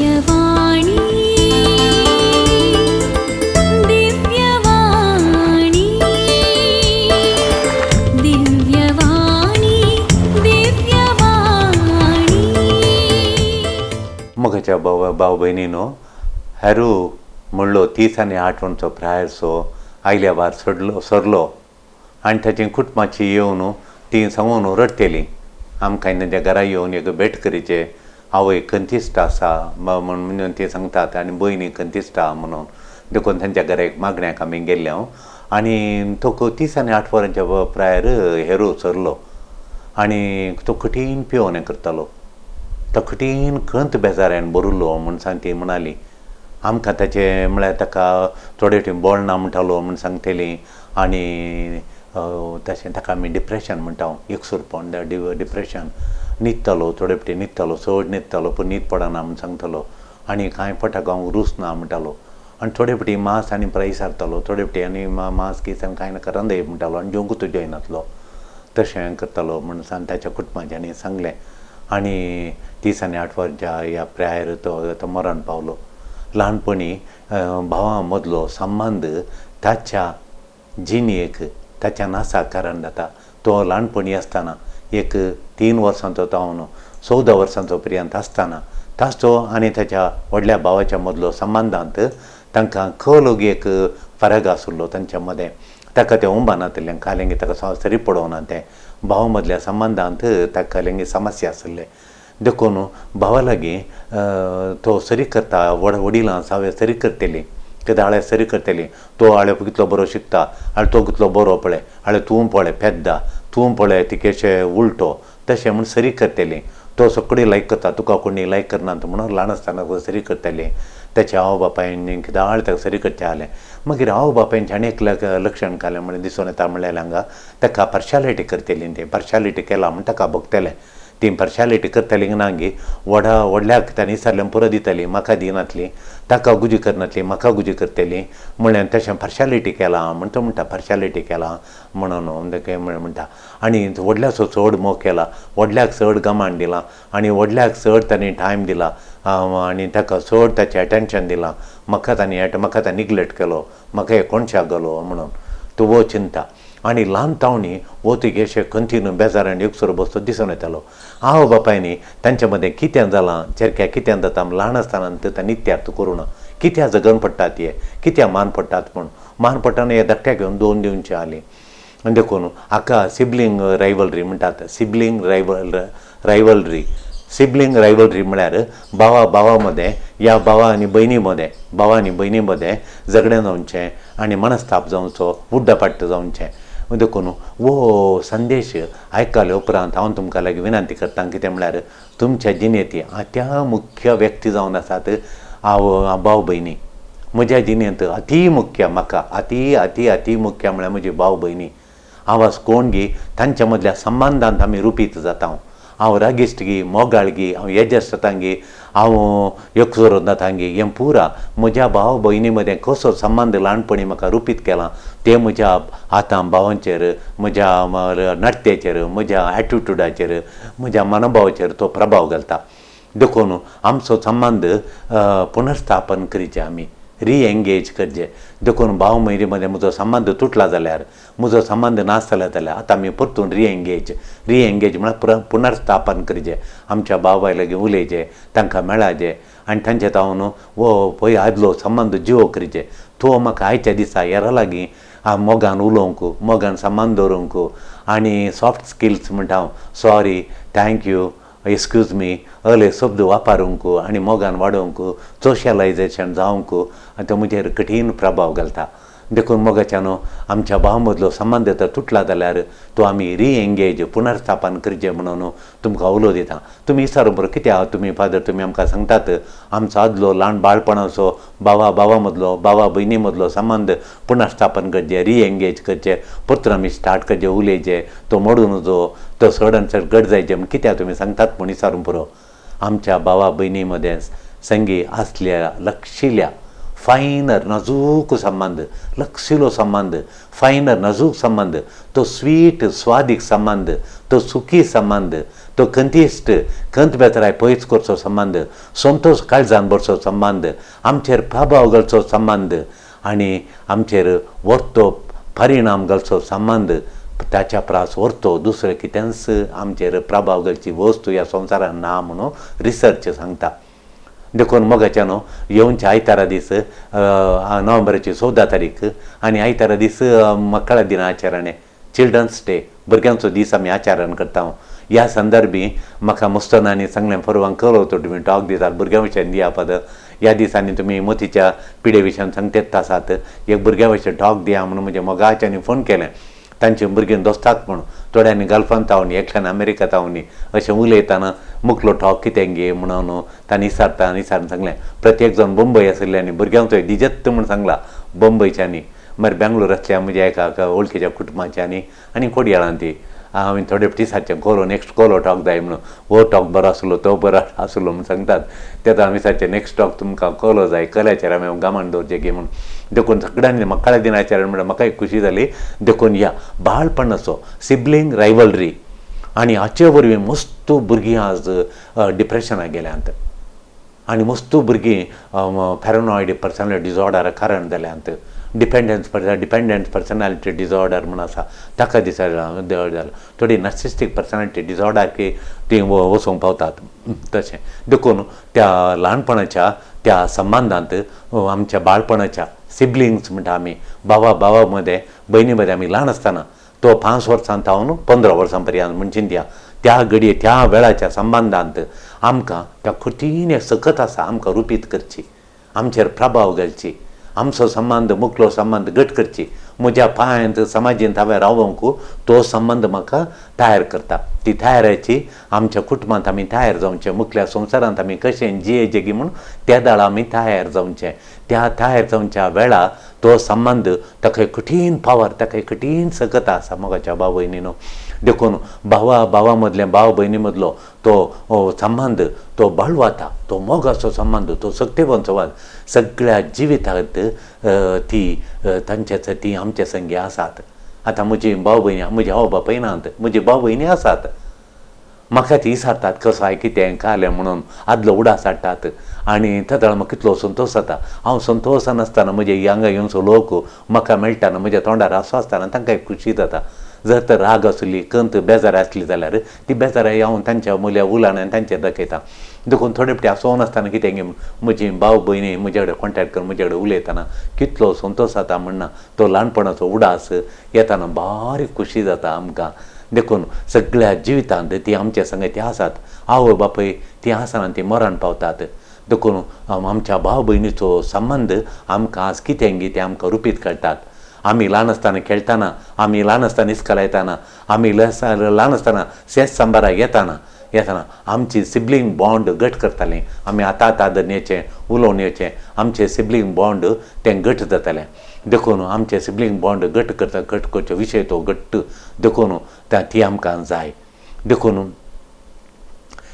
दिव्यवाणी, दिव्यवाणी, दिव्यवाणी, दिव्यवाणी. मोगाच्या भाव भाव भयणीनो, हॅरू म्हणलो 38 वनचो प्रायसो आयल्या वार सोडलो सरलो आनी ताची कुटुंबाची येवन ती सांगून रडटेली, आमकां तांच्या घरा येवन एक भेट करीचे, आवय खंतिश्ट आसा म्हणून ती सांगतात आनी भयणी खंतिश्ट आहा म्हणून. देखून तांच्या घरा एक मागण्याक आमी गेल्ले हांव आनी तो 38 वरांच्या प्रायर हेरो सरलो आनी तो कठीण पिवन हें करतालो. तो कठीण खंत बेजाऱ्यान भरिल्लो म्हूण सांग ती म्हणाली. आमकां ताचें म्हळ्यार ताका थोडे फावटी बोळना म्हणटालो म्हूण सांगतली आनी तशें ताका आमी डिप्रेशन म्हणटा, एकसुरपण डिप्रेशन. न्हिदतालो, थोडे फावटी न्हिदतालो, चड न्हिदतालो पूण न्हीद पडना म्हूण सांगतालो आनी कांय पोटाक गावंक रूच ना म्हणटालो आनी थोडे फावटी मांस आनी प्राय सारतालो, थोडे फावटी आनी मांस कीस आनी कांय नाका रांदय म्हणटालो आनी जेवंकूच जेयनासलो, तशें करतालो म्हूण सांग ताच्या कुटुंबाच्यांनी सांगलें. आनी 38 वर्सां ह्या प्रायर तो मरण पावलो. ल्हानपणी भावां मदलो संबंद ताच्या जिणेक ताच्या नासाक कारण जाता. तो ल्हानपणी आसतना एक 3 वर्सांचो जावन 14 वर्सांचो पर्यंत आसतना ताचो आनी ताच्या व्हडल्या भावाच्या मदलो संबंदांत तांकां कलोग एक फरक आशिल्लो तांच्या मदें. ताका तें उंबानातलें कालेंगी ताका सरी पडोवना तें भावा मदल्या संबंदांत ताका लेगीत समस्या आशिल्ले. देखून भावा लागीं तो सरी करता, वडिलां सावे सरी करतली, कित्याक आळे सरी करतली, तो आळे कितलो बरो शिकता, आळे तो कितलो बरो पळय, आळे तूं पळय पेद्दा, तूं पळय तिकेशे उलटो, तशें म्हूण सरी करतली. तो सगळी लायक करता, तुका कोणी लायक करना म्हणून ल्हान आसतना सरी करतली. ताच्या आवय बापायन कितें आळ ताका सरी करचें आसलें. मागीर आवय बापायन आनी एक लक्षण घालें म्हणल्यार दिसून येता म्हणल्यार हांगा ताका पार्शालिटी करतली, तें पार्शालिटी केला म्हूण ताका भोगतलें. ती पार्शालिटी करतली ना गे व्हडा व्हडल्याक तांणी विचारलें पुरो दितली, म्हाका दिनातली, ताका गुजी करनातली, म्हाका गुजी करतली म्हणल्यार तशें पार्शालिटी केलां म्हण तो म्हणटा, पार्शालिटी केलां म्हणून म्हणटा. आनी व्हडल्याचो चड मोग केला, व्हडल्याक चड गमाण दिलां आनी व्हडल्याक चड तांणी टायम दिला आनी ताका चड ताचें एटेंशन दिलां, म्हाका तांणी म्हाका तांणी निग्लेक्ट केलो, म्हाका हे कोणशाक घालो म्हणून तो हो चिंता. आनी ल्हान तावणी हो तुगेशे कंटिन्यू बेजारान एकसुरो बसतो दिसून येतालो. आवय बापायनी तांच्या मदें कितें जालां चेरक्या कितें जाता ल्हान आसतना तांणी नित्यार्थ करूं ना, कित्या जगन पडटात हे, कित्या मान पडटात म्हूण मान पडटना हे धाकट्याक घेवन 2 दिवचे आली. आनी देखून हाका सिबलींग रायवलरी म्हणटात. सिबलींग रायवलरी, सिबलींग रायवलरी म्हळ्यार भावा भावा मदें या भावा आनी भयणी मदें, भावा आनी भयणी मदें झगडें जावचें आनी मनस्ताप जावचो, उड्डापाट्ट जावचें. देखून हो संदेश आयकले उपरांत हांव तुमकां लागीं विनंती करता कितें म्हळ्यार तुमच्या जिणेंत त्या मुख्य व्यक्ती जावन आसात हांव भाव भयणी. म्हज्या जिणेंत अती मुख्य म्हाका अती अती अती मुख्य म्हळ्यार म्हजी भाव भयणी. हांव आज कोण गी तांच्या मदल्या संबंदांत आमी रुपीत जाता. हांव रागिश्ट गी, मोगाळ गी, हांव येजस्ट जाता गी, हांव एकसुरो जाता गी, हें पुरा म्हज्या भाव भयणी मदें कसो संबंद ल्हानपणी म्हाका रुपीत केला तें म्हज्या आतां भावांचेर, म्हज्या नडतेचेर, म्हज्या एटिट्युडाचेर, म्हज्या मनोभावाचेर तो प्रभाव घालता. देखून आमचो संबंद पुनर्स्थापन करचें, आमी रिएंगेज करचें. देखून भाव भयणी मदें म्हजो संबंद तुटला जाल्यार, म्हजो संबंद नासलो जाल्यार आतां आमी परतून रिएंगेज, रिएंगेज म्हळ्यार पुनर्स्थापन करचें. आमच्या भाव बाय लागीं उलयचें, तांकां मेळाचें आनी तांचे तावन हो पळय आदलो संबंद जिवो करचें. तो म्हाका आयच्या दिसा हेरां लागीं मोगान उलोवंक, मोगान संबंद दवरूंक आनी सॉफ्ट स्किल्स म्हणटा हांव, sorry, thank you, excuse me असले शब्द वापरूंक आनी मोगान वाडोवंक, सोशलायजेशन जावंक आनी तो म्हजेर कठीण प्रभाव घालता. देखून मोगाच्यान आमच्या भाव मदलो संबंद जर तुटला जाल्यार तो आमी रिएंगेज पुनर्स्थापन करचें म्हणून तुमकां उलो दिता. तुमी विचारूं बरो कित्याक तुमी फादर तुमी आमकां सांगतात आमचो आदलो ल्हान बाळपणाचो भावा भावा मदलो, भावा भयणी मदलो संबंद पुनर्स्थापन करचें, रिएंगेज करचें, परतून आमी स्टार्ट करचें, उलयचें, तो मोडून जो तो चड आनी चड घट जायचें म्हूण कित्याक तुमी सांगतात म्हूण विचारूं पुरो. आमच्या भावा भयणी मदें संगी आसल्या लक्षिल्या फायनर नाजूक संबंद, लक्षिलो संबंद, फायनर नाजूक संबंद, तो स्वीट स्वादीक संबंद, तो सुखी संबंद, तो कंतिश्ट कंत बेतराय पयस करचो संबंद, संतोश काळजान भरचो संबंद, आमचेर प्रभाव घालचो संबंद आनी आमचेर वर्तो परिणाम घालचो संबंद, ताच्या प्रास व्हरतो दुसरें कितेंच आमचेर प्रभाव घालची वस्तू ह्या संवसारान ना म्हणून रिसर्च सांगता. देखून मोगाच्या न्हू येवच्या आयतारा दीस नोव्हेंबराची 14 तारीख आनी आयतारा दीस मक्कळा दिन आचरण, चिल्ड्रन्स डे, भुरग्यांचो दीस आमी आचरण करता. ह्या संदर्भी म्हाका मुस्तनांनी सांगलें परवां कळवतो तुमी टॉक दितात भुरग्यां विशयान दिया पद, ह्या दिसांनी तुमी मोतीच्या पिडे विशयान सांगतेत आसात, एक भुरग्यां विशय टॉक दिया म्हणून म्हज्या मोगाच्यांनी फोन केलें. तांचे भुरगीं दोस्ताक म्हूण थोड्यांनी गल्फान तावनी, एकल्यान अमेरिका तावनी अशें उलयतना मुखलो टॉक कितें गे म्हणून तांणी विचारता आनी विचारून सांगलें प्रत्येक जाण बंबय आशिल्ल्यांनी भुरग्यांचो दिजत्त म्हूण सांगला बंबयच्यांनी, मागीर बेंगलोर आसल्या म्हज्या एका वळखीच्या कुटुंबाच्यांनी आनी कोडयाळान ती हांवें थोडे फावटी सारचें कोलो नेक्स्ट कोलो टॉक जाय म्हणून, हो टॉक बरो आसलो तो बरो आसलो म्हूण सांगतात, तेन्ना आमी विचारचें नेक्स्ट टॉक तुमकां कोलो जाय, कल्याचेर आमी गामान दवरचें गे म्हणून. देखून सगळ्यांनी मक्काळ्या दिनाचेर म्हणल्यार म्हाकाय खुशी जाली. देखून ह्या बाळपणाचो सिबलिंग रायवलरी आनी हाचे वरवीं मस्त भुरगीं आज डिप्रेशनाक गेल्यांत आनी मस्त भुरगीं पॅरनॉयड पर्सनॅलिटी डिसऑर्डरा कारण जाल्यांत. डिपेंडन्स पर्सनॅलिटी डिसऑर्डर म्हूण आसा ताका दिसा थोडी नार्सिस्टीक पर्सनॅलिटी डिसऑर्डर की तीं वचूंक पावतात तशें. देखून त्या ल्हानपणाच्या त्या संबंदांत आमच्या बाळपणाच्या सिबलिंग्स म्हणटा आमी, भावा भावा मदें भयणी मदें आमी ल्हान आसतना तो 5 वर्सां तावन 15 वर्सां पर्यंत म्हण चिंतया त्या घडये त्या वेळाच्या संबंदांत आमकां त्या कठीण सकत आसा आमकां रुपीत करची, आमचेर प्रभाव घालची, आमचो संबंद मुखलो संबंद घट करची. म्हज्या पांयांत समाजींत हांवें रावोंक तो संबंद म्हाका तयार करता. ती तयाराची आमच्या कुटुंबांत आमी तयार जावचें, मुखल्या संवसारांत आमी कशें जियेचें गी म्हूण त्या दाळ आमी तयार जावचें. त्या तयार जावच्या वेळा तो संबंद ताका कठीण पावर, ताका कठीण सकत आसा मोगाच्या भाव भयणीनो. देखून भावा भावा मदलें भाव भयणी मदलो तो संबंद तो बळवाता, तो मोगाचो संबंद, तो सक्तेवन संवाद सगळ्या जिवितांत ती तांच्याच ती आमच्या संगी आसात. आतां म्हजी भाव भयणी, म्हजी आवय बापूय नात, म्हजी भाव भयणी आसात, म्हाका ती विचारतात कसो हाय कितें कालें म्हणून आदलो उडास हाडटात आनी तेदळा म्हाका कितलो संतोश जाता. हांव संतोशान आसतना म्हजे हांगा येवचो लोक म्हाका मेळटाना म्हज्या तोंडार हांसो आसतना तांकां खुशी जाता. जर तर राग आसली कंत बेजार आसली जाल्यार ती बेजाराय हांव तांच्या मुल्या उलान आनी तांचेर दाखयता. देखून थोडे फावटी हांसोन आसतना कितें म्हजी भाव भयणी म्हजे कडेन कॉन्टेक्ट करून म्हजे कडेन उलयतना कितलो संतोश जाता म्हणना तो ल्हानपणाचो उडास येताना बारीक खुशी जाता आमकां. देखून सगळ्या जिवितांत ती आमच्या संग ती आसात, आवय बापूय ती आसना ती मरण पावतात. देखून आमच्या भाव भयणीचो संबंद आमकां आज कितें गी तें आमकां रुपीत कळटात. आमी ल्हान आसतना खेळटाना, आमी ल्हान आसतना इस्कोला येताना, आमी ल्हान आसतना शेत सांबाराक येताना येताना आमची सिबलिंग बॉन्ड घट करतालीं. आमी आतां आतां धरण्याचें उलोवन येवचें आमचें सिबलिंग बॉन्ड तें घट जातालें. देखून आमचें सिबलिंग बॉन्ड घट करता, घट करचो विशय तो घट्ट, देखून ती आमकां जाय. देखून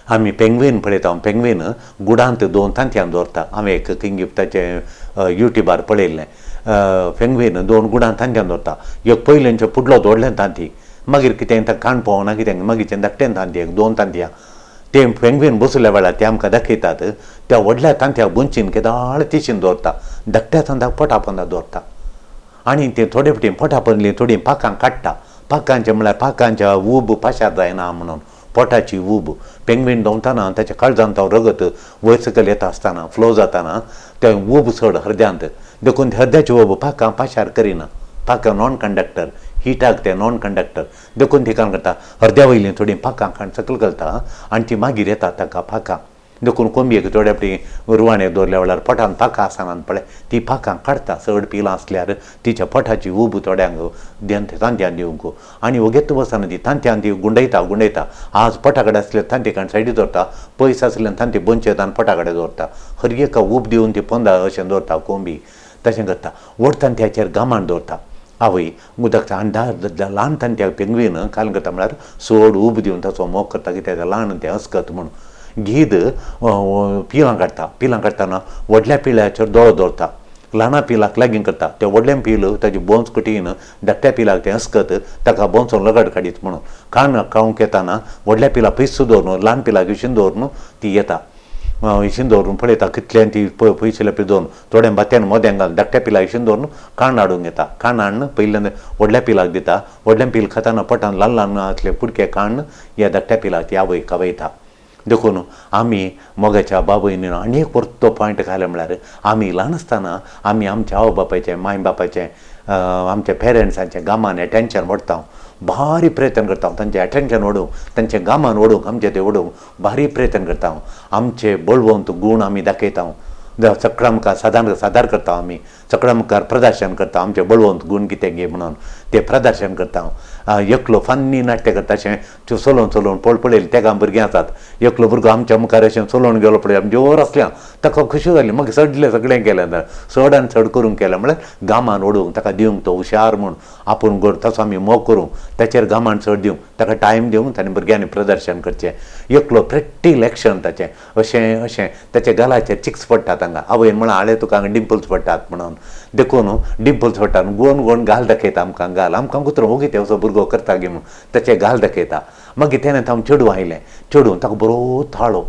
आमी पेंगवीन पळयता, पेंगवीन गुडांत 2 तांतयां दवरता. हांवें एक किंग ताचें युट्यूबार पळयल्लें, पेंगवीन 2 गुडांत तांतयां दवरता. एक पयलेंचें फुडलो दवरलें तांती, मागीर कितें ताका काण पळोवना कितें, मागीरचें धाकटें तांती एक 2 तांतयां तें पेंगवीन बसल्या वेळार ते आमकां दाखयतात. त्या व्हडल्या तांतयाक बुंचीन केदाळ तिशीन दवरता, धाकट्या तांतयाक पोटा पोंदा दवरता आनी ते थोडे फावटी पोटा पोंदली थोडीं पाकां काडटा. पाकांचें म्हणल्यार पाकांच्या ऊब पाशार जायना म्हणून पोटाची ऊब. पेंगवीन दोवताना ताच्या काळजांत रगत वयर सकयल येता आसतना फ्लो जाताना तें ऊब चड हृदयांत, देखून हृदयाची ऊब पाकां पाशार करिना. पाकां नॉन कंडक्टर, हिटाक तें नॉन कंडक्टर, देखून ती काम करता हृदया वयलीं थोडीं पाकां काण सकयल घालता आनी ती मागीर येतात ताका पाकां. देखून कोंबयेक थोडे फावटी रुवाणेक दवरल्या वेळार पोटान पाकां आसनात पळय, ती पाकां काडटा. चड पिलां आसल्यार तिच्या पोटाची ऊब थोड्यांक तांतयां दिवंक आनी वगेत वचना ती तांतयां ती गुंडयता गुंडयता. आज पोटा कडेन आसल्यार तांती काण सायडी दवरता, पयस आसल्यार तांती बोंचेता आनी पोटा कडेन दवरता. हर एका ऊब दिवन ती पोंदा अशें दवरता कोंबी, तशें करता. व्हड तांतयाचेर गामान दवरता आवय उदक आनी ल्हान तांतयाक पेंगवीन काल करता म्हळ्यार चड ऊब दिवन ताचो मोग करता कित्याक ल्हान तें अस्कत म्हूण. गीद पिलां काडटा, पिलां काडटना व्हडल्या पिळ्याचेर दोळो दवरता, ल्हाना पिलाक लागीं करता. तें व्हडलें पील ताजी बोंच कठीण, धाकट्या पिलाक तें अस्कत ताका बोंचोन लगड काडीत म्हणून कान खावंक येताना व्हडल्या पिला पयस दवरून ल्हान पिलाक विशीन दवरून ती येता. विशीन दवरून पळयता कितल्यान ती पयशिल्ल्या पी दवरून थोडें भात्यान मोद्यांक घालून धाकट्या पिलाक विशीन दवरून काण हाडूंक येता. काण हाडून पयल्यान व्हडल्या पिलाक दिता. व्हडलें पील खाताना पोटान ल्हान ल्हान असले कुडके काण ह्या धाकट्या पिलाक ती आवय खावयता. देखून आमी मोगाच्या बाबयनी आनी एक परतो पॉयंट घाले म्हळ्यार आमी ल्हान आसतना आमी आमच्या आवय बापायचें माय बापायचें आमच्या पेरंट्सांचें गामान एटेंशन ओडटा, भारी प्रयत्न करता तांचें एटेंशन ओडूंक, तांचें गामान ओडूंक, आमचें तें ओडूंक भारी प्रयत्न करता. आमचे बळवंत गूण आमी दाखयता, सगळ्या मुखार सादार सादर करता, आमी सगळ्या मुखार प्रदर्शन करता आमचे बळवंत गूण कितें गे म्हणून ते प्रदर्शन करता. एकलो फन्नी नाट्य करता अशें चलोवन चलोवन पळयलें तेगां भुरगीं आसात, एकलो भुरगो आमच्या मुखार अशें चलोवन गेलो पळय आमी जोर आसल्या ताका खुशी जाली. मागीर सडलें सगळें केलें, चड आनी चड करूंक केलें म्हळ्यार गामान ओडूंक ताका दिवंक तो हुशार म्हूण आपूण गोड तसो आमी मोग करूंक ताचेर गामान चड दिवंक ताका टायम दिवंक ताणें भुरग्यांनी प्रदर्शन करचें. एकलो प्रॅक्टीकल एक्शन ताचें अशें अशें ताच्या गालाचेर चिक्स पडटात हांगा, आवयन म्हळां हाळे तुका हांगा डिंपल्स पडटात म्हणून, देखून डिंपल्स पडटात गोवन गोवन गाल दाखयता आमकां, गाल आमकां कुत्रो ओगी ते असो भुरगो करता गे म्हणून ताचे गाल दाखयता. मागीर तेणें ताम चेडूं आयलें, चेडूं ताका बरो थाळो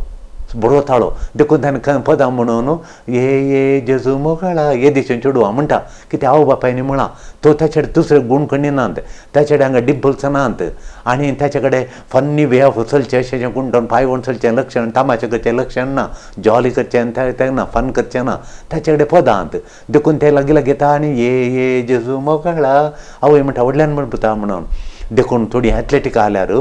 बरो थाळो देखून ताणें पदां म्हणून ये ये जेजू मोगाळा हे दिशेन चेडूं म्हणटा कितें आवय बापायनी म्हळां तो ताचे कडेन दुसरे गूण खंय नात, ताचे कडेन हांगा डिंपल्स नात आनी ताचे कडेन फन्नी वे ऑफ चलचें अशें गुंठोवन पांय वोन चलचें लक्षण, तामाचें करचें लक्षण ना, जॉली करचें तें ना, फन करचें ना, ताचे कडेन पदां देखून ते लागीं लागीं येता आनी ये ये जेजू मोगाळा आवय म्हणटा व्हडल्यान म्हण पुता म्हणून. देखून थोडीं एथलेटीक आल्यार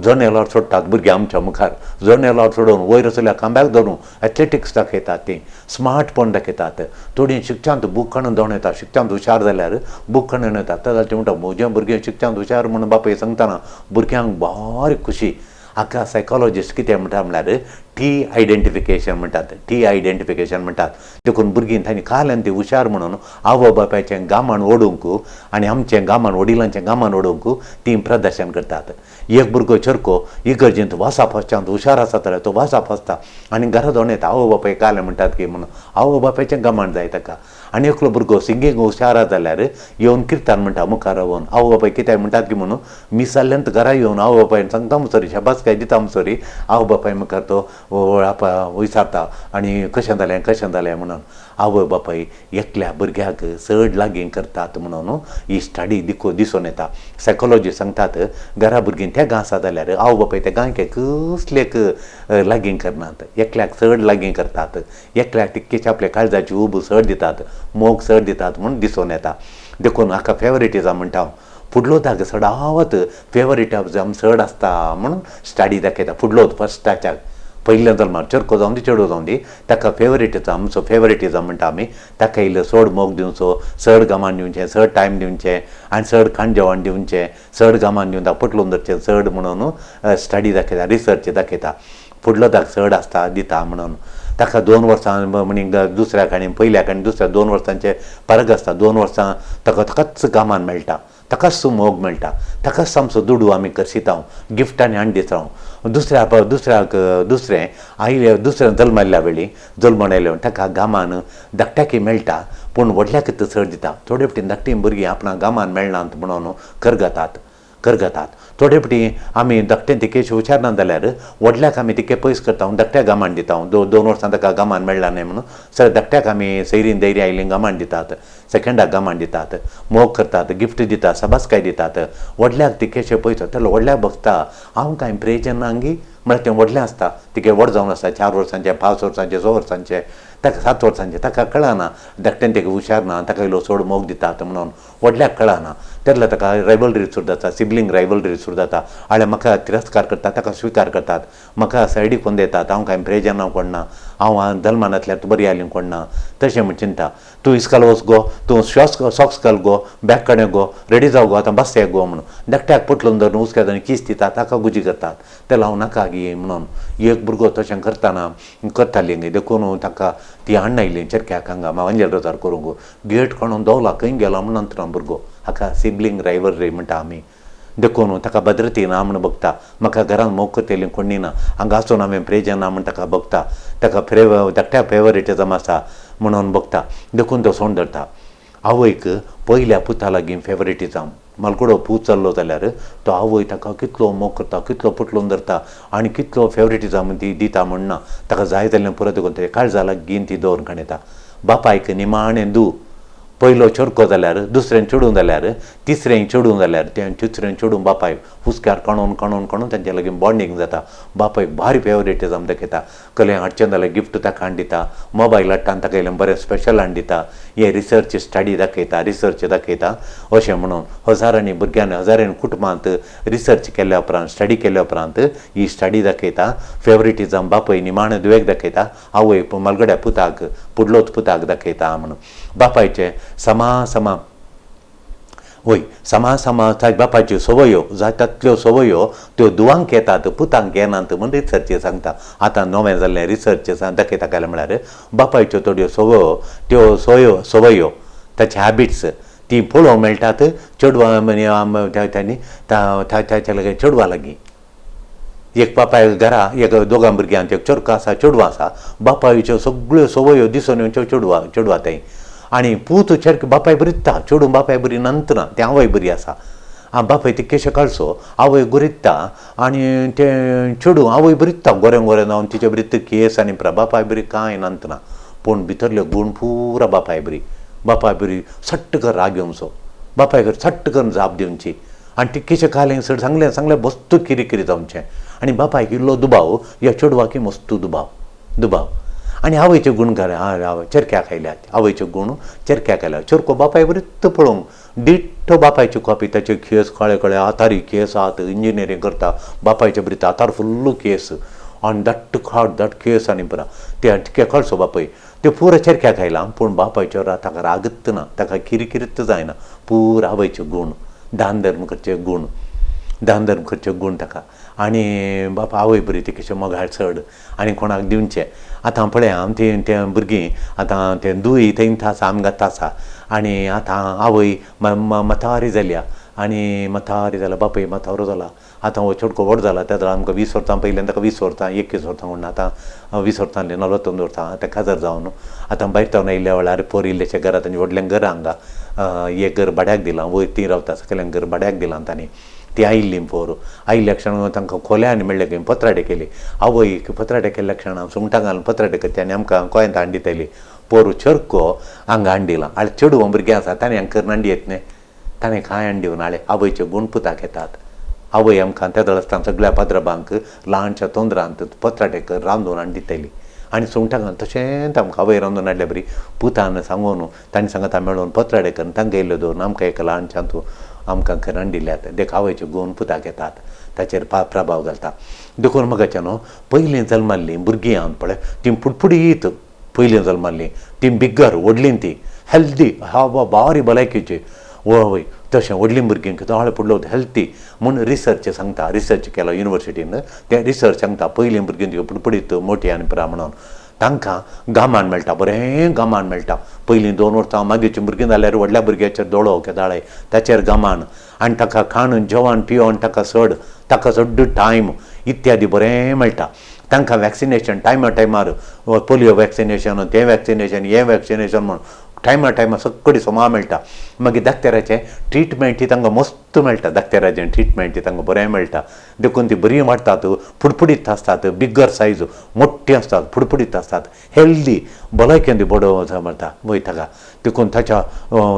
जनेलार सोडटात भुरगीं आमच्या मुखार, जनेलार सोडून वयर आसल्या खांब्याक धरून एथलेटिक्स दाखयतात, तीं स्मार्टपण दाखयतात. थोडीं शिक्षांत बूक काडून धांवन येता, शिक्षांत हुशार जाल्यार बूक काडून येता जाल्यार ती म्हणटा म्हजें भुरगें शिक्षांत हुशार म्हणून बापूय सांगतना भुरग्यांक भारी खुशी. हाका सायकोलॉजिस्ट कितें म्हणटा म्हळ्यार टी आयडेंटिफिकेशन म्हणटात, टी आयडेंटिफिकेशन म्हणटात. देखून भुरगीं तांणी काल्यान ती हुशार म्हणून आवय बापायचें गामान ओडूंक आनी आमचें गामान वडिलांचें गामान ओडूंक तीं प्रदर्शन करतात. एक भुरगो चरको इगर्जेंत वासा फसच्यांत हुशार आसा जाल्यार तो वासा फसता आनी घरा धांवन येता आवय बापाय कालें म्हणटात की म्हणून आवय बापायचें गामान जाय ताका. आनी एकलो भुरगो सिंगींग हुशार आसा जाल्यार येवन किर्तन म्हणटा मुखार रावन आवय बापाय कितें म्हणटात की म्हणून मिसाल्ल्यांत घरा येवन आवय बापायन सांगता सरी शाबासकाय दिता सरी आवय बापाय मुखार तो विचारता आनी कशें जालें कशें जालें म्हणून. आवय बापाय एकल्या भुरग्याक चड लागीं करतात म्हणून ही स्टडी दिसून येता. सायकोलॉजी सांगतात घरा भुरगीं तेगां आसा जाल्यार आवय बापाय तेगांक कसलेक लागीं करनात, एकल्याक चड लागीं करतात, एकल्याक तितकेच आपल्या काळजाची उब चड दितात, मोग चड दितात म्हूण दिसून येता. देखून हाका फेवरेटिजम म्हणटा हांव. फुडलो दाग चडावत फेवरेटिजम चड आसता म्हणून स्टडी दाखयता. फुडलो फर्स्टाच्या पयल्या जल्मार चरको जावन दी चेडो जावन दी ताका फेवरेटिजम आमचो फेवरेटिजम म्हणटा आमी. ताका इल्लो चड मोग दिवचो, चड गामान दिवचें, चड टायम दिवचें आनी चड खाण जेवण दिवचें, चड गामान दिवन ताका पटलून धरचें चड म्हणून स्टडी दाखयता, रिसर्च दाखयता. फुडलो दाग चड आसता दिता म्हणून ताका 2 वर्सां म्हणी दुसऱ्याक आनी पयल्याक आनी दुसऱ्या 2 वर्सांचे फरक आसता. 2 वर्सां ताका ताकाच गामान मेळटा, ताकाच मोग मेळटा, ताकाच आमचो दुडू आमी करशिता, गिफ्टांनी हाडून दिता. दुसऱ्याक दुसरें आयले दुसऱ्या जल्माल्ल्या वेळी जल्मून आयल्या ताका गामान धाकट्याकय मेळटा पूण व्हडल्याक चड दिता. थोडे फावटी धाकटीं भुरगीं आपणाक गामान मेळनात म्हणून करगतात करगतात. थोडे फावटी आमी धाकटें तिकेश हुशार ना जाल्यार व्हडल्याक आमी तिके पयस करता, धाकट्याक गामान दिता. 2 वर्सां ताका गामान मेळ्ळा न्हय म्हणून सगळ्या धाकट्याक आमी सैरीन धैर्य आयलीं गामान दितात, सेकंडाक गामान दितात, मोग करतात, गिफ्ट दितात, शाबासकाय दितात. व्हडल्याक तिकेशे पयस जाल्यार व्हडल्याक बगता हांव कांय प्रेजन नांगी म्हळ्यार तें व्हडलें आसता, तिके व्हड जावन आसता, 4 वर्सांचें, 5 वर्सांचें, 6 वर्सांचें, ताका 7 वर्सांचें, ताका कळना धाकट्यान तेका हुशार ना, ताका इल्लो चड मोग दितात म्हणून व्हडल्याक कळना. तेन्ना ताका रायवलरी सुरू जाता, सिबलींग रायवलरी सुरू जाता. आनी म्हाका तिरस्कार करतात, ताका स्विकार करतात, म्हाका सायडीक कोण दितात, हांव कांय प्रेजना कोण ना, हांव जल्मानातल्यार बरी आयली कोण ना, तशें म्हण चिंता. तूं इस्काल वच गो, तूं सॉक्स घाल गो, बॅग काडून गो, रेडी जाव गो, आतां बस गो म्हणून धाकट्याक पटलून धरून उस्क्यात आनी कीस दितात, ताका गुजी करतात. तेन्ना हांव नाका गी म्हणून एक भुरगो तशें करतना करताली देखून ताका ती हाडून आयली चरक्याक हांगा मांजेल रोजार करूंक गेट काडून दोवला खंय गेला म्हणून नंतर भुरगो. हाका सिबलींग रायवलरी म्हणटा आमी. देखून ताका भद्रती ना म्हूण बगता, म्हाका घरान मोग करतली कोणी ना, हांगा आसून हांवें प्रेजन ना म्हूण ताका बगता. ताका धाकट्या फेवरेटिजम आसा म्हणून बघता, देखून तो सोंड धरता. आवयक पयल्या पुता लागीं फेवरेटिजम, मालकुडो पूत चल्लो जाल्यार तो आवय ताका कितलो मोग करता, कितलो पुटलून धरता आनी कितलो फेवरेटिजम ती दिता म्हणना, ताका जाय जाल्यार पुरो देखून ते काळजा लागीं ती दवरून काडटा. बापायक निमाणें दू पयलो चेडको जाल्यार दुसरें चेडूं जाल्यार तिसरें चेडूं जाल्यार तें तिसरें चेडूं बापायक हुस्क्यार काणून काणून काणून तांचे लागीं बॉन्डींग जाता. बापायक भारी फेवरेटिजम दाखयता, कलें हाडचें जाल्यार गिफ्ट ताका हाडून दिता, मोबायल हाडटा आनी ताका इल्लें बरें स्पेशल हाडून दिता, हे रिसर्च स्टडी दाखयता, रिसर्च दाखयता. अशें म्हणून हजारांनी भुरग्यांनी हजारांनी कुटुंबांत रिसर्च केल्या उपरांत स्टडी केल्या उपरांत ही स्टडी दाखयता फेवरेटिजम बापूय निमाणें दुवेक दाखयता, आवय मालगड्या पुताक पुडलोच पुताक दाखयता म्हणून. बापायचें समा समा वय समा समा बापायच्यो संवयो जाता संवयो त्यो दुवांक येतात पुतांक येनात म्हूण रिसर्च सांगता. आतां नवें जाल्लें रिसर्च दाखयता काय म्हळ्यार बापायच्यो थोड्यो संवयो त्यो सवयो संवयो ताचे हॅबिट्स ती पळोवंक मेळटात चेडवां तांणी ताच्या लागीं चेडवां लागीं. एक बापाय घरा एक दोगां भुरग्यांक एक चेडको आसा चेडवां आसा, बापायच्यो सगळ्यो संवयो दिसून येवच्यो चेडवां चेडवां थंय आनी पूत चेडक बापाय बरी चेडूं बापाय बरी नंतना तें आवय बरी आसा. आं बापाय तितकेशे काळसो आवय गोरित्ता आनी तें चेडूं आवय बरीता गोरें गोरें जावन तिचे बरी केस आनी बापाय बरी कांय नंतना, पूण भितरले गूण पुरा बापाय बरी. बापाय बरी सट्ट कर राग येवचो, बापाय कर सट्ट करून जाप दिवची आनी तितकेशे कालें चड सांगलें सांगलें मस्तू किरी जावचें आनी बापायक इल्लो दुबाव ह्या चेडवाक मस्तू दुबाव दुबाव. आनी आवयचे गूण घरा चेरक्याक आयल्यात, आवयचे गूण चेरक्याक आयल्यात. चेरको बापाय बरीच पळोवंक डिट्टो बापायची कॉपी, ताचे केस काळे काळे आतारी केस आहात, इंजिनियरींग करता, बापायचे बरी आतार फुल्ल केस आनी दाट्ट खाट दाट केस आनी पुरा ते तिके कळसो बापय ते पुरा चेरक्याक आयला, पूण बापायचो ताका रागत ना, ताका किरकिरीत जायना. पुरा आवयचे गूण दान धर्म करचे गूण दान धर्म करचे गूण ताका. आनी बापा आवय बरी ती कशें मोगाळ चड आनी कोणाक दिवचें. आतां पळया तीं तें भुरगीं आतां तें दुयी थंय आसा आमगात आसा आनी आतां आवय म्हातारी जाल्या आनी म्हातारी जाल्या बापूय म्हातारो जाला. आतां हो चेडको व्हड जाला तेन्ना आमकां 20 वर्सां पयलीं ताका 20 वर्सां 21 वर्सां म्हणून आतां 20 वर्सां 42 वर्सां आतां काजार जावन आतां भायर तावन आयिल्ल्या वेळार पोर इल्लेशें घरा तांचें व्हडलें घर हांगा एक घर भाड्याक दिलां, वयर तीं रावता सकयल्यान घर भाड्याक दिलां तांणी. ती आयिल्लीं पोर आयिल्ल्या क्षण तांकां खोल्या आनी मेळ्ळे खंय पत्राडे केली आवय पत्राडे केल्ल्या क्षणान सुंगटां घालून पत्राडे करचे आनी आमकां गोंयांत हाडून दिताली. पोर चेरको हांगा हाडून दिलां आनी चेडूं भुरगें आसा ताणें हांगा करून हाडून येत न्ही, ताणें कांय हाडून दिवन हाडलें. आवयचे गूण पुताक येतात. आवय आमकां तेदळ आसतना सगळ्या पाद्रबांक ल्हानशा तोंदरांत पत्राडे कर रांदून हाडून दिताली आनी सुंगटां घालून तशेंच आमकां आवय रांदून हाडल्या बरी पुतान सांगून तांणी सांगता मेळून पत्राडे करून तांकां इल्ल्यो दवरून आमकां एका ल्हानशांत आमकां करून दिल्यात. देख आवयचे गूण पुताक येतात, ताचेर प्रभाव घालता. देखून म्हाका न्हू पयलीं जल्माल्लीं भुरगीं आहा पळय तीं फुडफुडीत पयलीं जल्माल्लीं तीं बिग्गर व्हडलीं तीं हेल्दी हा बारी भलायकेची वय तशें व्हडलीं भुरगीं दोळे पडलो हेल्थी म्हूण रिसर्च सांगता. रिसर्च केलो युनिवर्सिटीन तें रिसर्च सांगता पयलीं भुरगीं ती फुडफुडीत मोटी आनी पुरा म्हणून तांकां गामान मेळटा, बरें गामान मेळटा. पयलीं 2 वर्सां मागीरचीं भुरगीं जाल्यार व्हडल्या भुरग्याचेर दोळो केदाळे ताचेर गामान आनी ताका खाण जेवण पिवन ताका चड ताका चड टायम इत्यादी बरें मेळटा. तांकां वॅक्सिनेशन टायमा टायमार पोलियो वॅक्सिनेशन तें वॅक्सिनेशन हें वॅक्सिनेशन म्हूण टायमा टायमार सगळी समा मेळटा. मागीर दाक्तेराचें ट्रिटमेंट तांकां मस्त मेळटा, दाक्तेराचें ट्रिटमेंट तांकां बरें मेळटा. देखून ती बरीं वाडटात, फुडफुडीत आसतात, बिगर सायज मोटी आसतात, फुडफुडीत आसतात, हेल्दी भलायकेन ती बरो मेळटा वय ताका. देखून ताच्या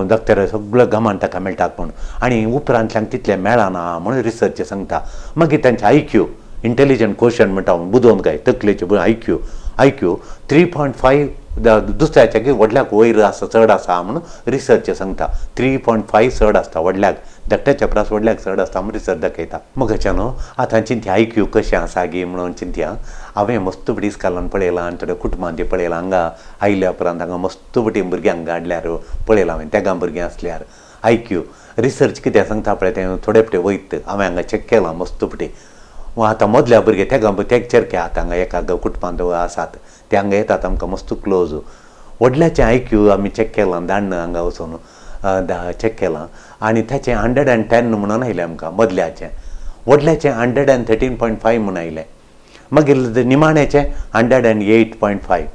दाक्तेरा सगळ्या गामान ताका मेळटात म्हूण आनी उपरांतल्यान तितलें मेळना म्हूण रिसर्च सांगता. मागीर तांचे आयक्यू इंटेलिजंट क्वेश्चन म्हणटा बुदोवन काय तकलेचे आयक्यू आयक्यू 3.5 दुसऱ्याच्या की व्हडल्याक वयर आसा चड आसा म्हणून रिसर्च सांगता. 3.5 चड आसता व्हडल्याक, धाकट्याच्या परस व्हडल्याक चड आसता म्हूण रिसर्च दाखयता. मगाच्या न्हू आतां चिंतया आयक्यू कशें आसा गी म्हणून चिंतया. हांवें मस्त पटी इस्कालान पळयलां आनी थोड्या कुटुंबान पळयलां. हांगा आयल्या उपरांत हांगा मस्त पटी भुरग्यांक हांगा हाडल्यार पळयलां हांवें तेगां भुरगीं आसल्यार आयक्यू रिसर्च कितें सांगता पळय तें थोडे पटे वयत हांवें हांगा चॅक केलां मस्त पटी. आतां मदल्या भुरगे तेगां तेग चेरके आतां हांगा एका कुटुंबांत आसात ते हांगा येतात आमकां मस्त क्लोज. व्हडल्याचें आयक्यू आमी चॅक केलां दाण्ण हांगा वचून चॅक केलां आनी ताचें 110 म्हणून आयलें आमकां मदल्याचें. व्हडल्याचें 113.5 म्हूण आयलें. मागीर निमाण्याचें 108.5.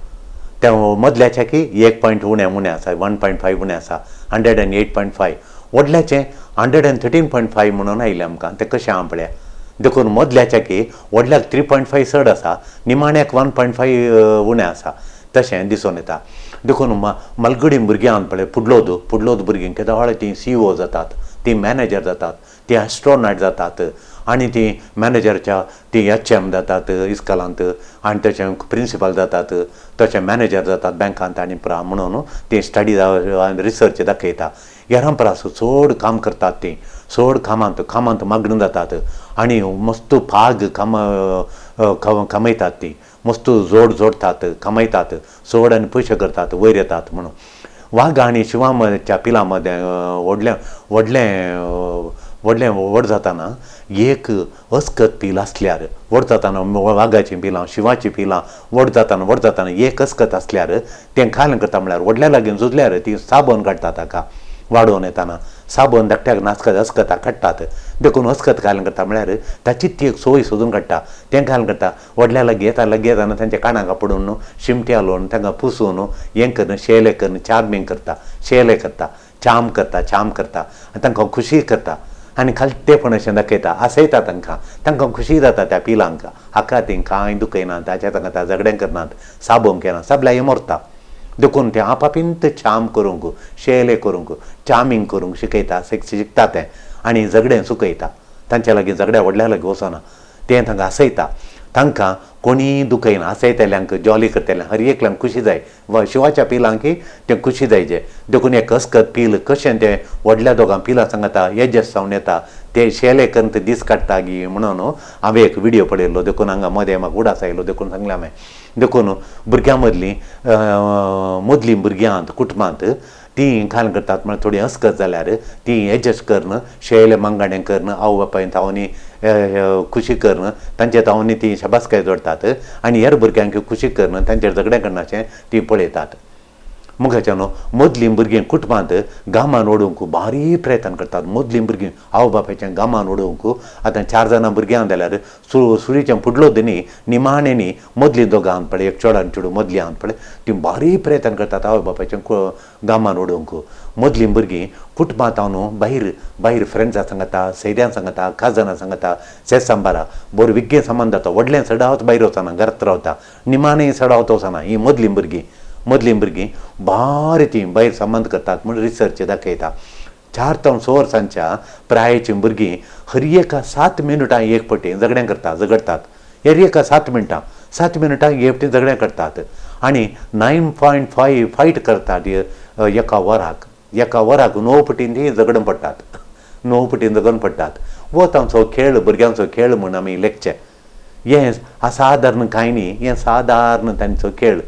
तें मदल्याचें की 1 पॉयंट उणें उणें आसा, 1.5 उणें आसा, 108.5. व्हडल्याचें 113.5 म्हणून आयलें आमकां. तें कशें आहा पळया. देखून मदल्याचें की व्हडल्याक 3.5 चड आसा, निमाण्याक 1.5 उणें आसा, तशें दिसून येता. देखून मालगुडी भुरग्यांक पळय पुडलोद पुडलोद भुरगीं केदोळ तीं CEO जातात, तीं मॅनेजर जातात, तीं एस्ट्रोनॉट जातात आनी तीं मॅनेजरच्या तीं HM जातात इस्कॉलांत आनी तशें प्रिंसिपल जातात, तशें मॅनेजर जातात बँकांत आनी प्रा म्हणून तीं स्टडी रिसर्च दाखयता. हेरां परस चड काम करतात तीं, चड कामांत कामांत मागणं जातात आनी मस्त पाग कमयतात तीं, मस्त जोड जोडटात, कमयतात चड आनी पयशे करतात, वयर येतात म्हणून. वाग आनी शिंवाच्या पिलां मदें व्हडलें व्हडलें व्हडलें व्हड जाताना एक अस्कत पील आसल्यार, व्हड जाताना वागाचीं पिलां शिंवाचीं पिलां व्हड जाताना व्हड जाताना एक अस्कत आसल्यार तें कालें करता म्हळ्यार व्हडल्या लागीं झुजल्यार तीं साबण काडटा ताका वाडोवन येताना साबण धाकट्याक नासकत अस्कताक काडटात. देखून अस्कत कालें करता म्हळ्यार ताची ती एक सोय सोदून काडटा. तें कालें करता व्हडल्या लागीं येता लागीं येताना तांच्या काणाक पडून शिमटी हालोवन तांकां पुसून हें करून शेले करून चार्मींग करता, शेले करता, चाम करता, चाम करता आनी तांकां खुशी करता आनी खालतेपण अशें दाखयता, आसयता तांकां, तांकां खुशी जाता त्या पिलांक. हाका तीं कांय दुखयनात, ताच्या तांकां झगडें करनात, साबोवंक येना, सगळ्या मरता. देखून तें आपापींत चाम करूंक, शेले करूंक, चामींग करूंक शिकयता, शिकता तें आनी झगडें चुकयता. तांच्या लागीं झगड्या व्हडल्या लागीं वचना, तें तांकां आसयता. तांकां कोणीय दुखयना, आसयतल्यांक जॉली करतल्यांक हर एकल्यांक खुशी जाय. शिंवाच्या पिलांक तें खुशी जायचे. देखून एक अस्कत पील कशें तें व्हडल्या दोगां पिलां सांगता एजस्ट जावन येता, ते शेले करून ते दीस काडटा गी म्हणून हांवें एक व्हिडियो पळयल्लो. देखून हांगा मदें म्हाका उडास आयलो, देखून सांगलें हांवें. देखून भुरग्यां मदलीं मदलीं भुरग्यांत कुटुंबांत तीं काल करतात म्हळ्यार थोडीं अस्कत जाल्यार तीं एडजस्ट करून शेले मांगाणें करून आवय बापायन तावनी खुशी करून तांचे तावनी तीं शाबासकाय जोडटात आनी हेर भुरग्यांक खुशी करून तांचेर झगडें करनाशें तीं पळयतात. मुखाच्या न्हू मदलीं भुरगीं कुटुंबांत गामान ओडूंक भारी प्रयत्न करतात. मदलीं भुरगीं आवय बापायचें गामान ओडूंक आतां 4 जाणां भुरग्यां जाल्यार सुळीचें फुडलो न्ही निमाणें न्ही मदलीं दोगां आहात पळय, एक चेडो आनी चेडूं मदलीं आहात पळय, तीं भारी प्रयत्न करतात आवय बापायचें गामान ओडूंक. मदलीं भुरगीं कुटुंबांत न्हू भायर भायर फ्रेंड्सां सांगता, सैऱ्यां सांगता, काजनां सांगता, सेसांबारा बरो विग्गे सामान जाता. व्हडलें चडावत भायर वचना, घरांत रावता, निमाणें चडावत वचना. हीं मदलीं भुरगीं मदलीं भुरगीं भारी तीं भायर संबंद करतात म्हूण रिसर्च दाखयता. 4 ते 6 वर्सांच्या प्रायेचीं भुरगीं हर एका 7 मिनटां एक पटी झगडें करता, झगडटात. हर एका 7 मिनटां 7 मिनटां एक पटी झगडें करतात आनी 9.5 फायट करतात एका वराक. एका वराक 9 पटीन तीं झगडून पडटात, 9 पटीन झगडून पडटात. हो तांचो खेळ, भुरग्यांचो खेळ म्हूण आमी लेखचें. हें असाधारण कांय न्ही, हें सादारण तांचो खेळ.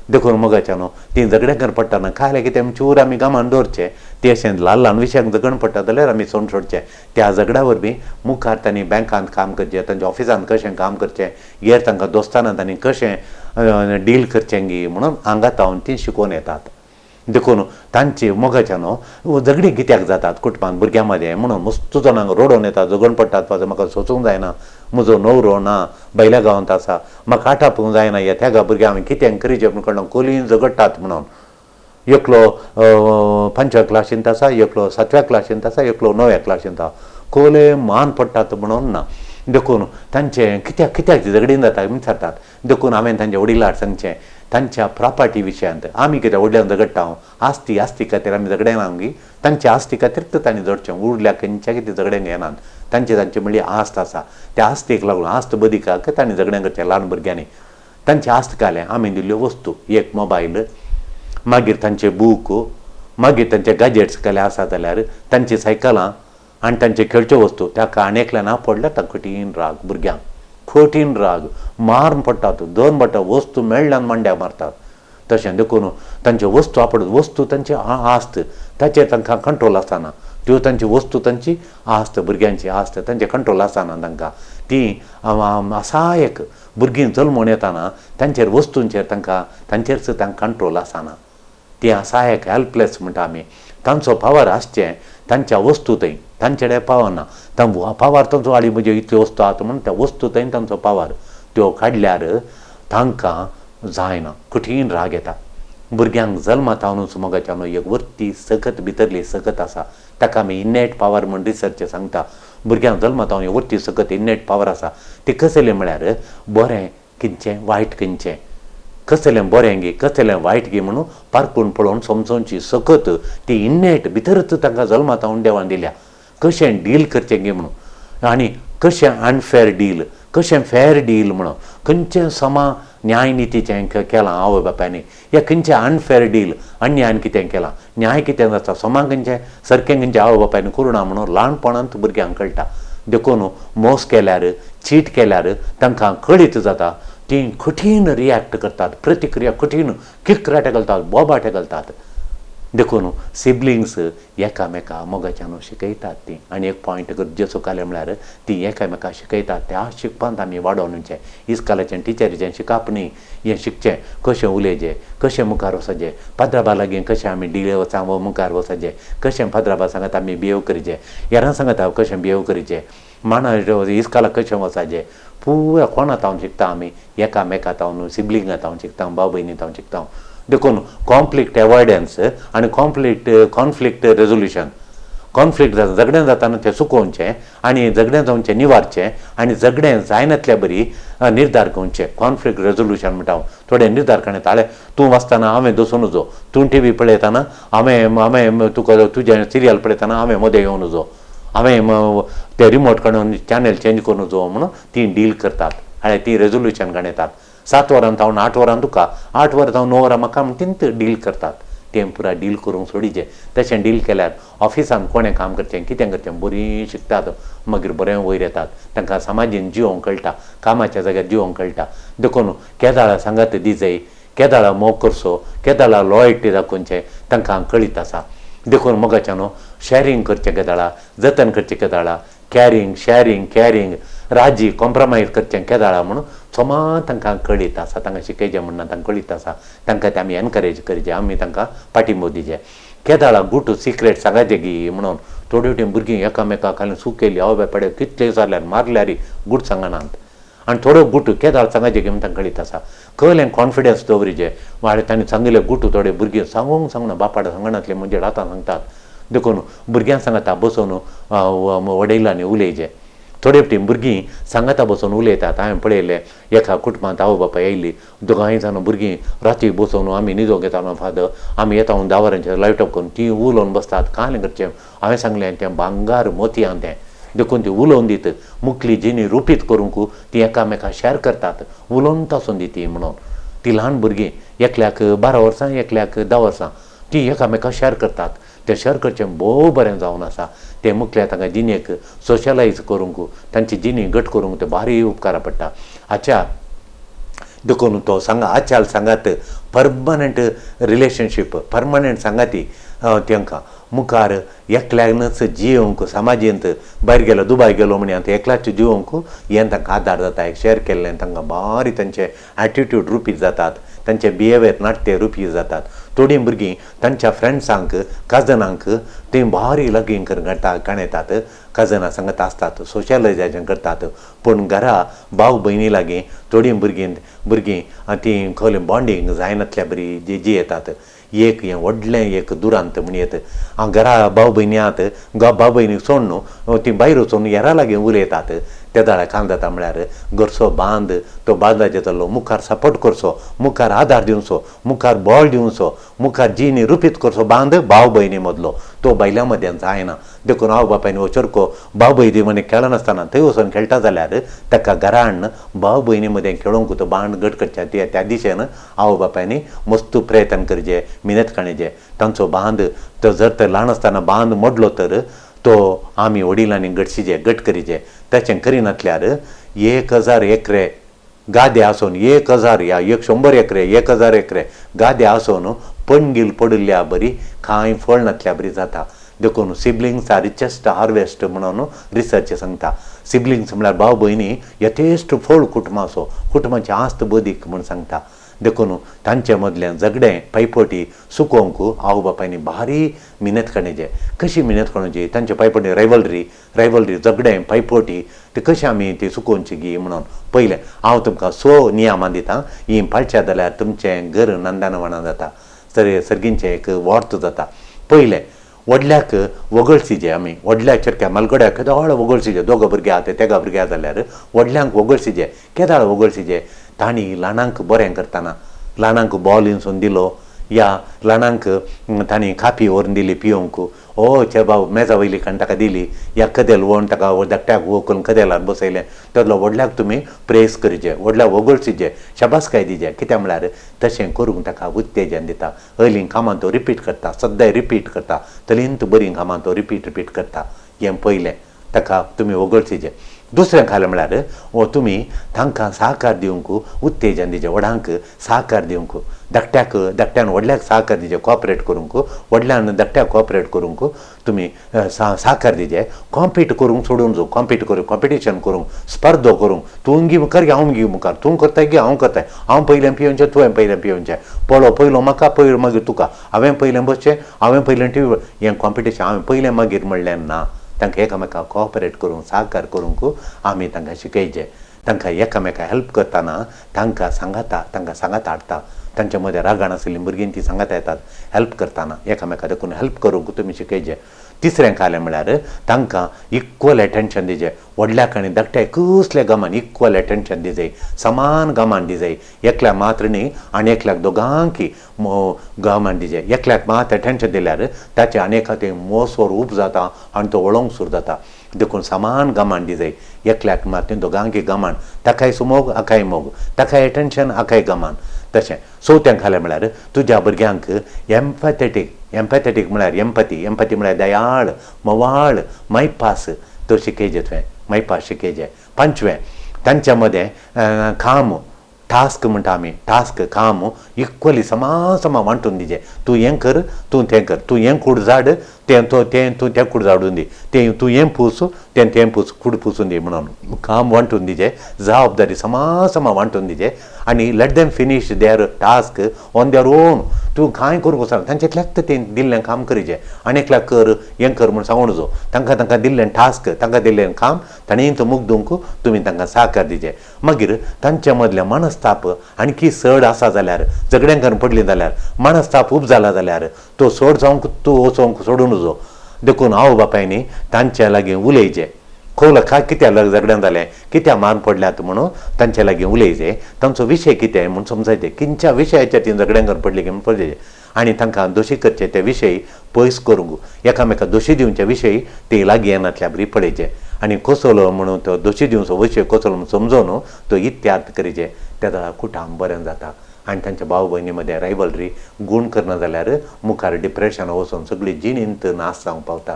देखून मोगाच्या न्हू तीं झगडें कर पडटा खायल्या कितें चूर आमी गामान दवरचें. तें अशें ल्हान ल्हान विशयांक झगडून पडटा जाल्यार आमी सोंड सोडचें. त्या झगड्या वरवीं मुखार तांणी बँकांत काम करचें, तांच्या ऑफिसांत कशें काम करचें, हेर तांकां दोस्ताना तांणी कशें डील करचें गी म्हणून हांगा तावन तीं शिकोवन येतात. देखून तांचे मोगाच्या न्हू झगडीं कित्याक जातात कुटुंबांत भुरग्यां मदें म्हणून मस्त जाणांक रडोवन येतात, झगडून पडटात. म्हाका सोसूंक जायना, म्हजो न्हवरो ना, भायल्या गांवांत आसा, म्हाका आटापूंक जायना, ह्या त्या भुरग्यां हांवें कितें करीचें म्हूण कळना, कोलीन झगडटात म्हणून. एकलो 5व्या क्लासींत आसा, एकलो 7व्या क्लासींत आसा, एकलो 9व्या क्लासींत आसा, कोले मान पडटात म्हणून ना. देखून तांचें कित्याक कित्याक झगडीं जाता विचारतात. देखून हांवें तांच्या वडिलार सांगचें तांच्या प्रॉपर्टी विशयांत आमी कितें व्हडल्यान झगडटा, आस्ती आस्ती खातीर आमी झगडें ना गी, तांच्या आस्ती खातीर तर तांणी झगडचें, उरल्या खंयच्या कितें झगडें घेनात. तांचे तांचे म्हणली आस्त आसा, त्या आस्तीक लागून आस्त बदिकाक तांणी झगडें करचें ल्हान भुरग्यांनी. तांचे आस्त घालें आमी दिल्ल्यो वस्तू, एक मोबायल, मागीर तांचे बूक, मागीर तांचे गॅजेट्स घाले आसा जाल्यार तांची सायकलां आनी तांचे खेळच्यो वस्तू. ताका आनी एकल्यान पडल्यार ताका कठीण राग, भुरग्यांक कठीण राग, मारून पडटात, दोन पडटा, वस्तू मेळ्ळ्यान मांड्याक मारतात. तशें देखून तांच्यो वस्तू आपड वस्तू तांची आस्त, ताचेर तांकां कंट्रोल आसना. त्यो तांची वस्तू तांची आस्त, भुरग्यांची आस्त तांचे कंट्रोल आसना तांकां. तीं असायक भुरगीं जल्मून येताना तांचेर वस्तूंचेर तांकां तांचेरच तांकां कंट्रोल आसना. तीं असायक हेल्पलेस म्हणटा आमी. तांचो पावर आसचें तांच्या वस्तू थंय तांचे कडेन पावना. पावर तांचो आडी म्हणजे इतल्यो वस्तू आहात म्हणून त्या वस्तू थंय तांचो पावर, त्यो काडल्यार तांकां जायना, कठीण राग येता. भुरग्यांक जल्मातावनूच मोगाच्यान एक वरती सकत भितरली सकत आसा, ताका आमी इन्नेट पावर म्हूण रिसर्च सांगता. भुरग्यांक जल्मातावन वरती सकत इन्नेट पावर आसा, ती कसलें म्हळ्यार बरें कितचें वायट खंयचें, कसलें बरें गी कसलें वायट गी म्हणून पारखून पळोवन समजोवची सकत ती इन्नेट भितरच तांकां जल्मातावन देवान दिल्या. कशें डील करचें गी म्हणून आनी कशें अनफेर डील कशें फेर डील म्हणून खंयचें समा न्याय नितीचें केलां आवय बापायनी या खंयचें अनफेर डील अन्यायान कितें केलां, न्याय कितें जाता, समा खंयचें सारकें खंयचें आवय बापायनी करुणा म्हणून ल्हानपणांत भुरग्यांक कळटा. देखून मोस केल्यार चीट केल्यार तांकां कळीत जाता, तीं कठीण रिएक्ट करतात, प्रतिक्रिया कठीण किकराटे घालतात, बोबाटे घालतात. देखून सिबलिंग्स एकामेका मोगाच्यान शिकयतात तीं. आनी एक पॉयंट गरजेचो कालें म्हळ्यार तीं एकामेका शिकयतात, त्या शिकपांत आमी वाडोवन वचचें. इस्कालाचें टिचरीचें शिकप न्ही, हें शिकचें कशें उलयचें, कशें मुखार वचचें, पाद्राबा लागीं कशें आमी डिले वचा मुखार वचचें, कशें पाद्राबा सांगता आमी बिहेव करचें, हेरां सांगता कशें बिहेव करचें, माना इस्कालाक कशें वचचें, पुरा कोणा तावन शिकता आमी, एकामेका तावन, सिबलिंगा तावन शिकता, भाव भयणी तावन शिकता. देखून कॉन्फ्लिक्ट एवॉयडन्स आनी कॉन्फ्लिक्ट रेजोल्युशन, कॉन्फ्लिक्ट झगडें जाताना तें सुकोवचें आनी झगडें जावचें निवारचें आनी झगडें जायनातल्या बरी निर्धार घेवचें. कॉन्फ्लिक्ट रेजोल्युशन म्हणटा हांव, थोडे निर्धार काडटा, हाळे तूं वाचतना हांवें दसूं नजो, तूं टी व्ही पळयतना हांवें हांवें तुका तुजें सिरियल पळयतना हांवें मदें येवं नजो, हांवें ते रिमोट काडून चॅनल चेंज करूं नजो म्हणून तीं डील करतात. हाळे तीं रेजोल्युशन काडटात. 7 वरां तावन 8 वरां तुका, 8 वरां तावन 9 वरां म्हाका म्हण तीं डील करतात. तें पुरा डील करूंक सोडीचें. तशें डील केल्यार ऑफिसान कोणें काम करचें कितें करचें बरीं शिकतात, मागीर बरें वयर येतात, तांकां समाजीन जिवोंक कळटा, कामाच्या जाग्यार जिवोंक कळटा. देखून केदाळा सांगात दिजय, केदाळा मोग करचो, केदाळा लॉयल्टी दाखोवचें तांकां कळीत आसा. देखून मोगाच्यान शॅरींग करचें केदाळा, जतन करचें केदाळा, कॅरींग शॅरींग कॅरींग राजी कॉम्प्रोमायज करचें केदाळा म्हणून सोमा तांकां कळीत आसा. तांकां शिकयचें म्हणना तांकां कळीत आसा, तांकां ते आमी एनकरेज करचें, आमी तांकां पाठिंबो दिवचें. केदाळा गुट सिक्रेट सांगाचें गी म्हणून थोड्यो टी भुरगीं एकामेका खाली सूक केली, आवय बापाय पडे कितले जाल्यार मारल्यार गुट सांगनात. आनी थोडो गुट केदाळ सांगाचें गी म्हण तांकां कळीत आसा. कहलें कॉन्फिडन्स दवरिचें, वाडे तांणी सांगिल्लें गुटू थोडे भुरगीं सांगूंक सांगना, बापाड सांगनातलें म्हणजे आतां सांगतात. देखून भुरग्यां सांगता बसून वडिलांनी उलयचें. थोडे फावटी भुरगीं सांगाता बसून उलयतात. हांवें पळयलें एका कुटुंबांत आवय बापाय आयली, दोगांय जाणां भुरगीं राती बसून आमी न्हिदोंक येता फादर, आमी येता 10 वरांचेर लायट ऑफ करून तीं उलोवन बसतात. कांय करचें हांवें सांगलें तें भांगार मोतयां तें, देखून ती उलोवन दीत मुखली जिणी रुपीत करूंक ती एकामेका शॅर करतात, उलोवन तासून दी ती म्हणून. ती ल्हान भुरगीं एकल्याक 12 वर्सां एकल्याक 10 वर्सां ती एकामेका शॅर करतात. तें शॅर करचें भोव बरें जावन आसा. तें मुखल्या तांकां जिणेक सोशलायज करूंक, तांची जिणी घट करूंक तें भारी उपकारा पडटा. आच्या देखून तो सांगा आचाल सांगात परमनंट रिलेशनशीप, परमनंट सांगाती तांकां मुखार एकल्यानच जियोंक समाजींत भायर गेलो दुबाय गेलो म्हण आतां एकल्याच जिवोंक हें तांकां आदार जाता. एक शेअर केल्लें तांकां भारी तांचे एटिट्यूड रुपीत जातात, तांचे बिहेवियर नाट्य रुपी जातात. थोडीं भुरगीं तांच्या फ्रेंड्सांक कजनांक तीं भारी लागीं करून काणयतात, कजनां सांगत आसतात, सोशलायजेशन करतात. पूण घरा भाव भयणी लागीं थोडीं भुरगीं तीं खोलें बॉन्डींग जायनातल्या बरी जी जियेतात. एक हें व्हडलें एक दुरांत म्हणयेत घरा भाव भयणी आहात, भाव भयणीक सोडून तीं भायर वचून हेरां लागीं उलयतात. ते जाल्यार काम जाता म्हळ्यार घरचो बांद तो बांदाचेर जाल्लो मुखार सपोर्ट करचो, मुखार आदार दिवचो, मुखार बळ दिवचो, मुखार जिणी रुपीत करचो बांद भाव भयणी मदलो तो बायल्यां मदें जायना. देखून आवय बापायन हो चरको भाव भयणी मदीं खेळनासतना थंय वचून खेळटा जाल्यार ताका घरा हाडून भाव भयणी मदें खेळोवंक तो बांद घट करचे. त्या दिशेन आवय बापायनी मस्त प्रयत्न करचे, मिनत काडचे. तांचो बांद तो जर तर ल्हान आसतना बांद मोडलो तर तो आमी वडिलांनी गटशीचे गट करीचे. तशें करिनातल्यार 1000 एकरे गादे आसून 1000 या 100 एकरे 1000 एकरे गादे आसून पणगील पडिल्ल्या बरी कांय फळ नातल्या बरी जाता. देखून सिबलिंग्स are richest harvest म्हणून रिसर्च सांगता. सिबलिंग्स म्हळ्यार भाव भयणी यथेश्ट फळ कुटुंबाचो, कुटुंबाची आस्त बदीक म्हूण सांगता. देखून तांचे मदलें झगडें पायपोटी सुकोवंक आवय बापायनी भारी मिनत काडचे. कशी मिनत काडची? तांचे पायपोटी रायवलरी रायवलरी झगडें पायपोटी ती कशी आमी ती सुकोवची गी म्हणून पयलें हांव तुमकां 6 नियमां दितां. ही पाळच्या जाल्यार तुमचें घर नंदनवनां जाता, सर्गींचें एक वर्त जाता. पयलें व्हडल्याक वगळसी आमी व्हडल्या चरक्या मालगड्याक केदाळ वगळसीजे. दोगां भुरगे आहा ते तेगा भुरगे आहा जाल्यार व्हडल्यांक वगळसीजे. केदाळ वगळसीजे? तांणी ल्हानांक बरें करतना ल्हानांक बॉल इनसून दिलो या ल्हानांक तांणी कापी व्हरून दिली पिवंक, ओ चे बाब मेजा वयली काण ताका दिली या कदेल व्हरून ताका धाकट्याक व्हंकून कदेलार बसयलें, तेदलो व्हडल्याक तुमी प्रेस करचे, व्हडल्याक वगळसीजे, शाबासकाय दिजे. कित्याक म्हळ्यार तशें करूंक ताका उत्तेजन दिता. हयलीं कामां तो रिपीट करता, सद्दां रिपीट करता, तलींत बरीं कामां तो रिपीट रिपीट करता. हें पयलें ताका तुमी वगळसीजे. दुसरें खालें म्हळ्यार वो तुमी तांकां सहकार दिवंक उत्तेजन दिचें, व्हडांक सहकार दिवंक, धाकट्याक धाकट्यान व्हडल्याक सहकार दिचें, कॉपरेट करूंक, व्हडल्यान धाकट्याक कॉपरेट करूंक तुमी सहकार दिचें. कॉम्पीट करूंक सोडून जावं, कॉम्पीट करूंक, कॉम्पिटिशन करूंक, स्पर्धो करूंक, तूं गी मुखार हांव गी मुखार, तूं करताय गी हांव करताय, हांव पयलें पिवचें तुवें पयलें पिवचें, पळो पयलो म्हाका पयलो मागीर तुका, हांवें पयलें बसचें हांवें पयलें टिवी, हें कॉम्पिटिशन हांवें पयलें मागीर म्हणलें ना. तांकां एकामेकाक कॉपरेट करूंक सहकार करूंक आमी तांकां शिकयचें. तांकां एकामेकाक हेल्प करतना तांकां सांगाता, तांकां सांगाता हाडटा. तांच्या मदें रागान आशिल्लीं भुरगीं तीं सांगाता येतात हेल्प करतना एकामेकाक, देखून हेल्प करूंक तुमी शिकयचें. तिसरें खालें म्हळ्यार तांकां इक्वल एटेन्शन दिचें. व्हडल्याक आनी धाकट्याक कसल्या गमान इक्वल एटेन्शन दिजाय, समान गमान दिजाय. एकल्याक मात्र न्ही आनी एकल्याक दोगांकी गमान दिजाय. एकल्याक मात एटेन्शन दिल्यार ताचें आनी एका तें मोसोर उब जाता आनी तो वळोंक सुरू जाता. देखून समान गमान दिजाय, एकल्याक मात न्ही दोगांकी गमान, ताकाय सुमोग हाकाय मोग, ताकाय एटेन्शन हाकाय गमान. तशें चवथें खालें म्हळ्यार तुज्या भुरग्यांक एम्पथेटीक, एम्पथेटीक म्हळ्यार एम्पथी, एम्पथी म्हळ्यार दयाळ, मवाळ, मायपास तो शिकयचे तुवें, मायपास शिकयचे. पांचवें तांच्या मदें काम, टास्क म्हणटा आमी, टास्क काम इक्वली समा समा वांटून दिचें. तूं हें कर, तूं तें कर, तूं हें कूड झाड तें तो तें तूं तें कूड झाडून दी, तें तूं हें पूस तें तें पूस कूड पुसून दी म्हणून काम वांटून दिचें, जबाबदारी समा समा वांटून दिचें. आनी let them finish their task on their own. तूं कांय करूंक वचना, तांचें तें दिल्लें काम करीचें. आनी एकल्याक कर हें कर म्हूण सांगून जो तांकां तांकां दिल्लें टास्क, तांकां दिल्लें काम तांणी मुगदूंक तुमी तांकां सहकार दिचें. मागीर तांच्या मदलें मनस्ताप आणखी चड आसा जाल्यार, झगड्यांक पडलीं जाल्यार, मनस्ताप उब जाला जाल्यार तो चड जावंक तूं वचोंक सोडून जो. देखून आवय बापायनी तांच्या लागीं उलयचें, खोल का कित्याक झगड्यां जालें, कित्याक मान पडल्यात म्हणून तांच्या लागीं उलयचें, तांचो विशय कितें म्हूण समजायचें, किंच्या विशयाचेर तीं झगड्यांक पडलीं की म्हूण पळयचें आनी तांकां दोशी करचे ते विशय पयस करूंक, एकामेकाक दोशी दिवचे विशय ते लागीं येनातल्या बरी पळयचें आनी कसलो म्हणून तो दोशी दिवचो विशय कसलो म्हणून समजून तो इत्यार्थ करीचे. तेदा कुटाम बरें जाता आनी तांच्या भाव भयणी मदें रायवलरी गूण करना जाल्यार मुखार डिप्रेशन वचून सगळी जिणेंत नाश जावंक पावता.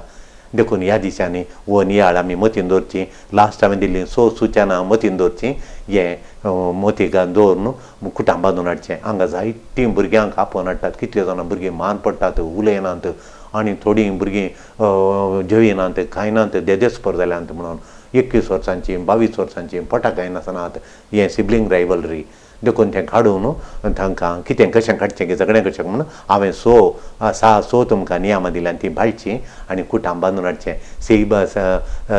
देखून ह्या दिसांनी हो नियाळ आमी मतीन दवरची. लास्ट हांवें दिल्लीं 6 सुचनां मतीन दवरचीं. हें मोतीक दवरून कुटाम बांदून हाडचें. हांगा जायतीं भुरग्यांक आपोवन हाडटात, कितले जाणां भुरगीं मान पडटात, उलयनात आनी थोडीं भुरगीं जेविनात, खायनात, देदेस्पर जाल्यांत म्हणून 21 वर्सांचीं 22 वर्सांचीं पोटां खायनासनात. हें सिबलींग रायवलरी. देखून तें काडून तांकां कितें कशें काडचें की झगडें कशें म्हणून हांवें 6 तुमकां नियमां दिल्यान तीं पाळचीं आनी कुटाम बांदून हाडचें.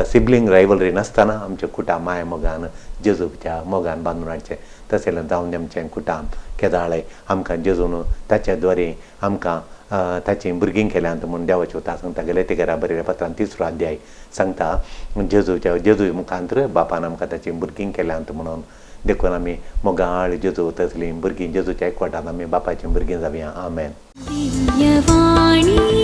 सिबलींग रायवलरी नासतना आमचें कुटाम माया मोगान, जेजूच्या मोगान बांदून हाडचें. तशें जावन आमचें कुटाम केदाळें आमकां जेजून ताच्या द्वारे आमकां ताचीं भुरगीं केल्यांत म्हूण देवाचें उतर सांगता. गलातीकारां बरयल्या पत्रान 3रो अध्याय सांगता, जेजूच्या जेजू मुखांतर बापान आमकां ताचीं भुरगीं केल्यांत म्हणून. देखून आमी मोगाळ जेजू तसलीं भुरगीं जेजूच्या एकवटान आमी बापाचीं भुरगीं जावया. आमेन. दिव्यवाणी.